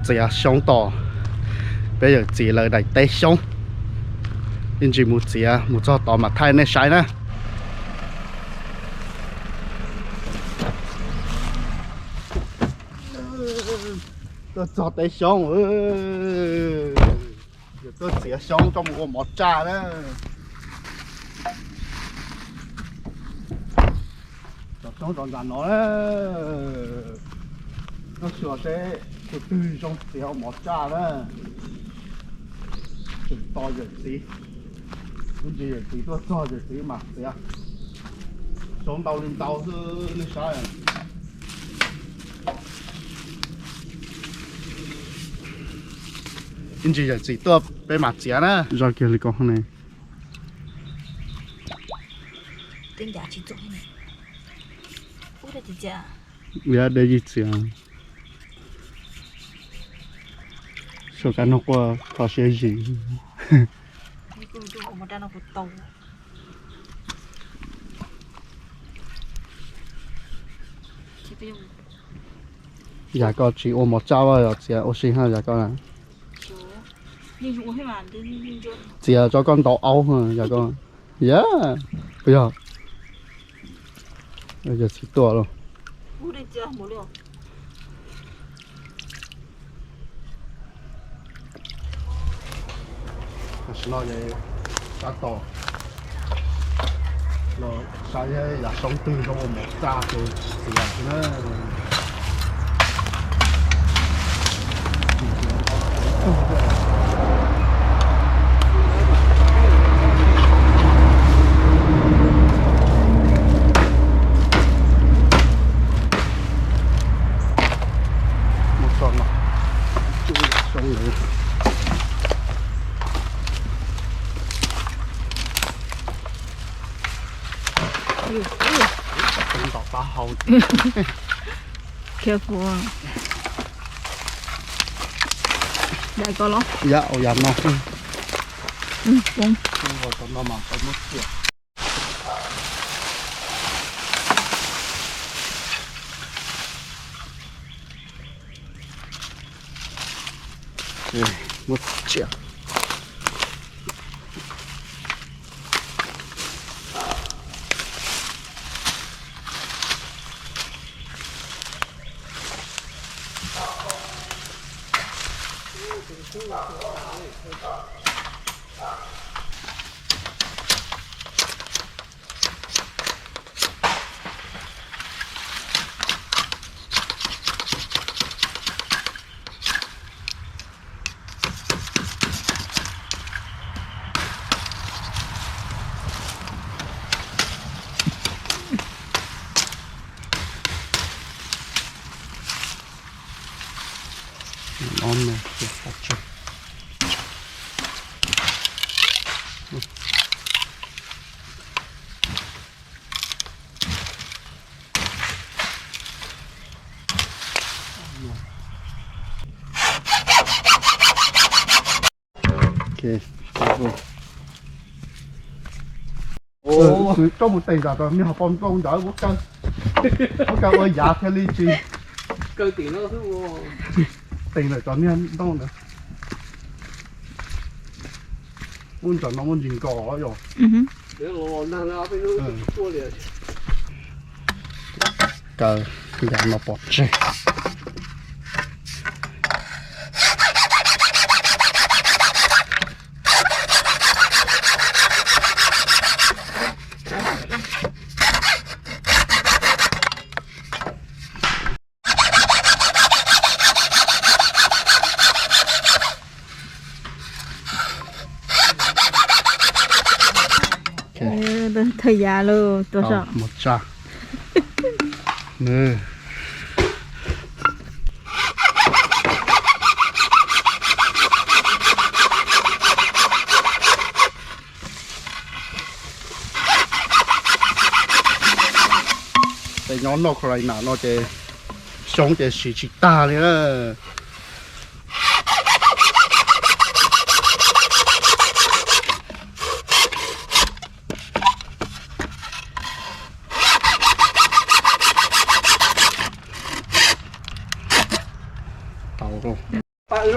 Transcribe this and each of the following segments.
Txiav xyoob tom peb yawm txiv lawv daim teb xyoob. Ib ntsis mus txiav mus txog tod mam thaij nej saib na. Tuaj txog teb xyoob, yuav tuaj txiav xyoob coj mus ua mov tsaj na. Cov xyoob rov ntawm no na. Noj xyuas seb tus twg zoo txiav ua mov tsaj na. Tseem tos yawm txiv. Ib ntsis yawm txiv tuaj txog yawm txiv mam txiav. Xyoob ntau li ntau xwb nej saib. Ib ntsis yawm txiv tuaj peb mam txiav na. Zoj kiag li ko ne. Deb yig txiav. Suav kab noj quaj kho siab zim. Yam koj tsis ua mov tsaj los yog txiav ua si ha yam koj na. Txiav tso koj ntaus aub yam koj. Yam, puas yog? Yawm txiv tuaj lauj. Tam sim no ces tab tom los saib yav xyoob twg zoo ua mov tsaj ces txiav na. Mus txog no, tsuj yam xyoob ntawd. Ntau taub hau. Careful. Yam ko los? Yam, ua yam no. Poob. Poob los tom no mas peb muab txiav. Muab txiav. Koj mus tes zam rau niag hauv paus nplooj ntawd, muab kaw, muab kaw ua yav thiaj li tsis. Tes ntawm cov niag nplooj ntawd. Muab ntsaws no muab ntsis nkaus yom. Kaw yav no pov tseg. Thawj yav lauj, tua saum mov tsaj. Peb nyob North Carolina no ces xyoob ces siv tsis tag li na. Tau lauj. Ntau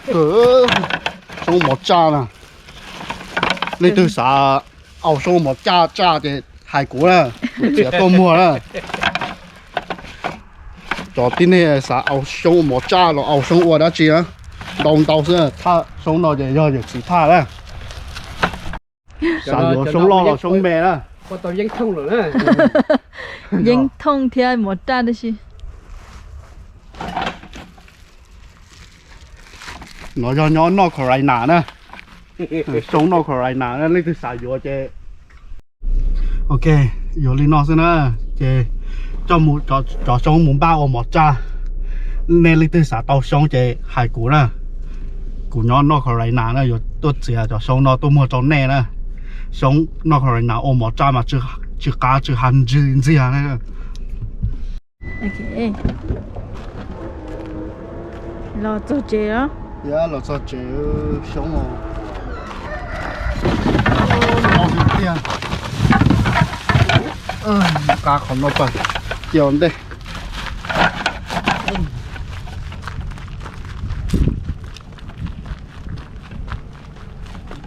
kawg, xyoob mov tsaj na. Leej twg xav au xyoob mov tsaj tsaj ces hais kuv na, kuv txiav tuaj muag na. Cov tib neeg xav au xyoob mov tsaj los au xyoob ua dab tsi na, ntau ntau xwb, thaj xyoob no ces yog yawm txiv thaj na. Xav yuav xyoob loj los xyoob me na. Yeeb thooj thiab mov raj tab sis. No yog nyob North Carolina na. Xyoob North Carolina na, leej twg xav yuav ces. Ok, yuav li no xwb na. Ces coj mus, cov xyoob mus npaj ua mov tsaj. Nej leej twg xav tau xyoob ces hais kuv na. Kuv nyob North Carolina na, yuav tuaj txiav cov xyoob no tuaj muag rau nej na. Xyoob North Carolina ua mov tsaj mas tsis qab tsis ha ntxiag na. Los txog tsev os. Los txog tsev, xyoob os. Ntau tiag tiag. Qab qhov no pam, cia ua ntej.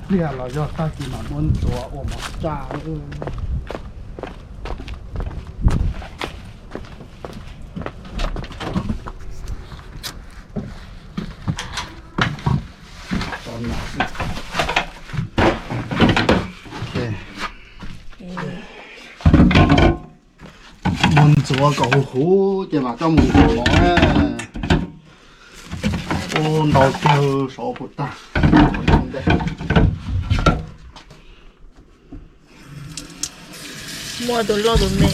Pliag los yog tag kis mam muab ntxuav ua mov tsaj. Mus ntxuav kom huv huv ces mam coj mus ntxuav mov na. Ua ntau kawg saum puas tag. Muaj tus loj tus me.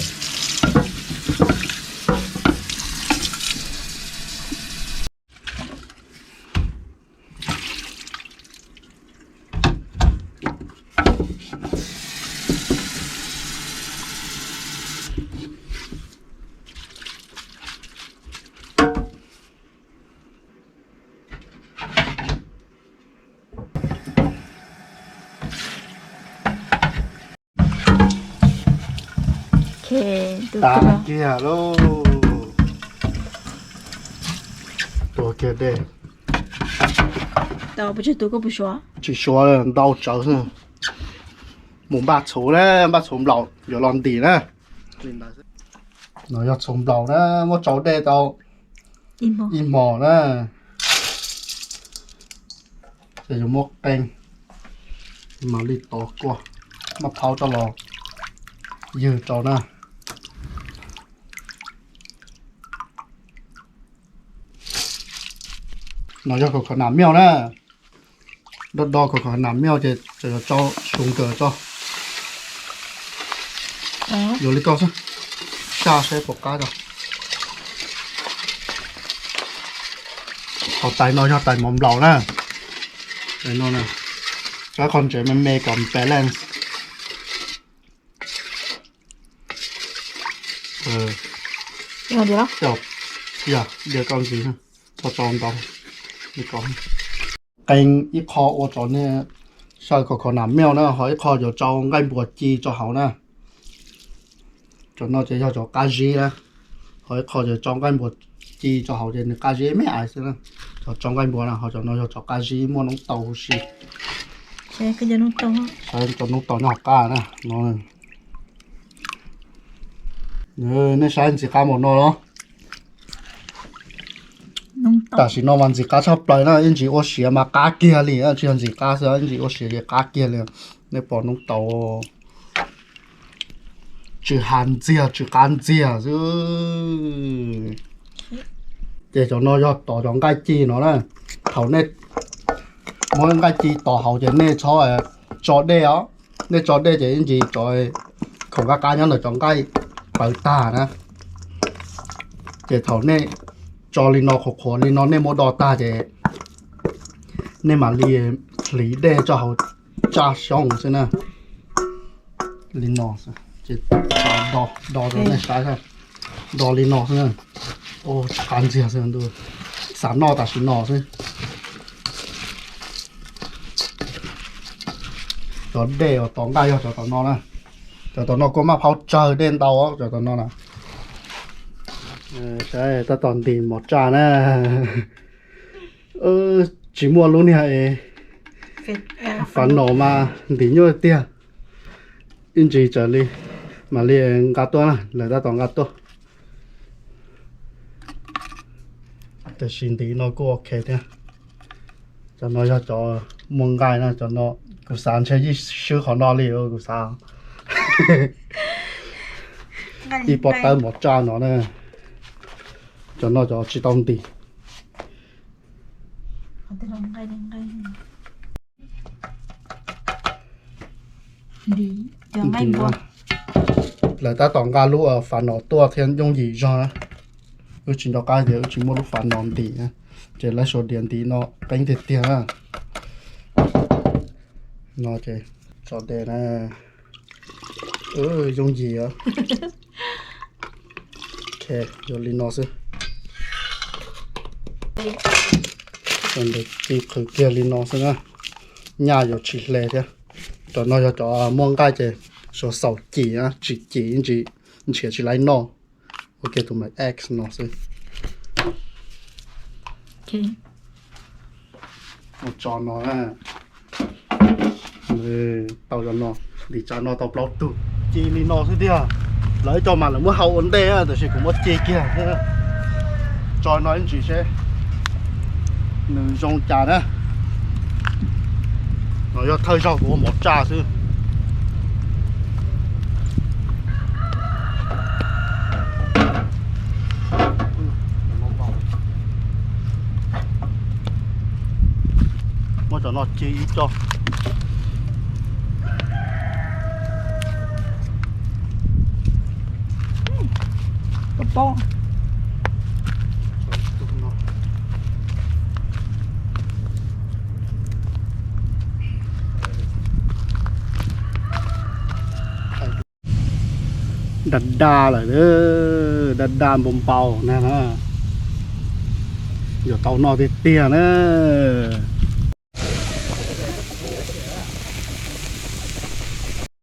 Tas kiag lauj. Tuag kiag dej. Tsis suav, ntau tsawv xwb. Mus npaj txhuv na, npaj txhuv nplaum yuav los ntim na. No yog txhuv nplaum na, muab tsau dej tau ib hmos na. Ces yuav muab qee, mam li tov kua, maj phaub coj los ywg rau na. No yog khov kho nas miauj na. Do do khov kho nas miauj ces tseem yuav tsau su nkawm tso. Yuav li ko xwb, saj saib puas qab tso. Qhov tais no yog tais mov nplaum na. Tais no, saib qhov ntsev me me kom balance. Qee ib qho ua tsov ne, xyaw khov kho nas miauj na, ho ib qho yuav tsau nqaij npuas ci rau hauv na. Cov no ces yog cov qab zib na, ho ib qho yuav tsau nqaij npuas ci rau hauv ces nws qab zib me ais xwb na. Cov tsau nqaij npuas na, ho cov no yog cov qab zib muaj noob taus huv si. Cov noob taus nyob hauv qab na. Nej saib ntxim qab npaum no los? Tam sim no mas ntxim qab tshaj plaws na, ib ntsis ua siav mas qab kiag li, tsis yog ntxim qab xwb, ib ntsis ua siav ces qab kiag li. Nej pom noob taus tsis ha ntxiag tsis qab ntxiag xwb. Ces cov no yog tov cov nqaij ci no na. Thaum nej muab nqaij ci tov hauv ces nej txhob tso dej os. Nej tso dej ces ib ntsis cov khoom qab qab nyob ntawm cov nqaij pawv tag na. Ces thaum nej tso li no qhuav qhuav li no nej muab do tag ces nej mam li hliv dej tso hauv tsaj xyoob xwb na. Li no, do, do rau nej saib, do li no xwb. Tsis qab ntxiag xwb, xav noj tam sim no xwb. Cov dej uas tov nqaij yog cov tom no na. Cov tom no kuj maj phaub tsawg dej ntau cov tom no na. Saib tab tom ntim mov tsaj na. Tsis muaj lub niag es fav nom mas ntim nyuaj tiag. Ib ntsis tsaws li mam li nqa tuaj na, lawv tab tom nqa tuaj. Tiam sis ntim no kuj ok thiab. Cov no yog cov muaj nqaij na, cov no kuv xav ntshe yeej swb qhov no li kuv xav. Ib pob tawb mov tsaj no na, cov no cov tsis tau ntim. Lawv tab tom nqa lub fav nom tuaj thiab yooj yim zog na. Wb tsis nco qab tias wb tsis muaj lub fav nom ntim na, ces lawv sau diav ntim no qeeb tiag tiag na. No ces tso tes na, yooj yim. Yuav li no xwb. Ntawd ci qhwv kiag li no xwb na, nyaj yuav tsis hle thiab. Cov no yog cov muaj nqaij ces suav xaum cim, tsis cim ntsis nrhiav tsis laib noj. Ua kiag tus me x no xwb. Ua tso no, tau cov no, ntim tsa no tau plaub tug. Ci li no xwb tiag. Lawv cov mas lawv muab hau ua ntej, tab sis kuv muab ci kiag. Tso no ib ntsis seb nws zoo cas na. No yog thawj zaug kuv ua mov tsaj xwb. Muab cov no ci ib co. Daj daj lawm, daj daj npau npau na. Yuav tau noj tiag tiag na.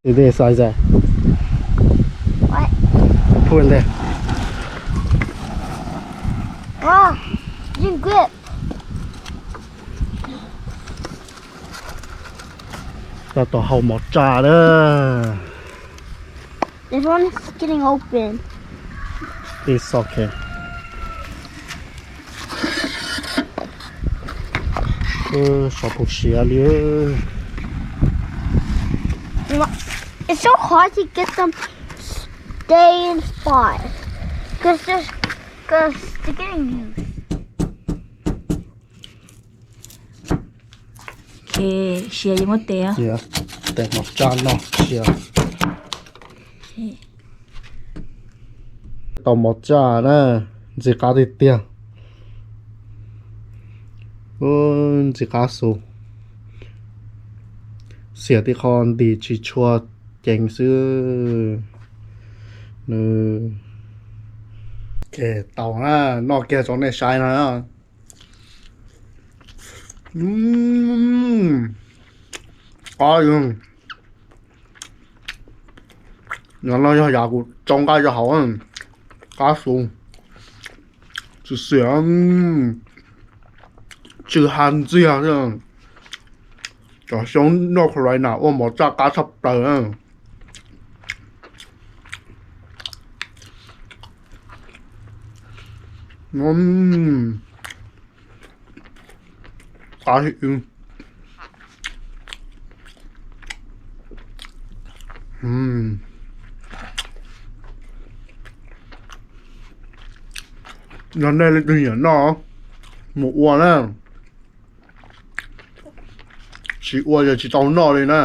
This size. What? Put in there. Ah, you grip. Tab tom hau mov tsaj na. This one is getting open. It's okay. Sov pus siav li. It's so hard to get them stay in spot. Cause there's, cause they're getting used. Siav yuav muab tes, tes mov tsaj no siav. Tau mov tsaj na, ntxim qab tiag tiag. Ntxim qab xus. Xiam tib qho ntim tsis tshua ceev xwb. Nws tau na, noj kiag rau nej saib no. Qab, no yog yam kuv tsau nqaij rau hauv, qab xus, tsis xiam, tsw ha ntxiag. Cov xyoob North Carolina ua mov tsaj qab tshaj plaws. Qab. Yog nej leej twg nyiam noj, mus ua na. Tsis ua yog tsis tau noj li na.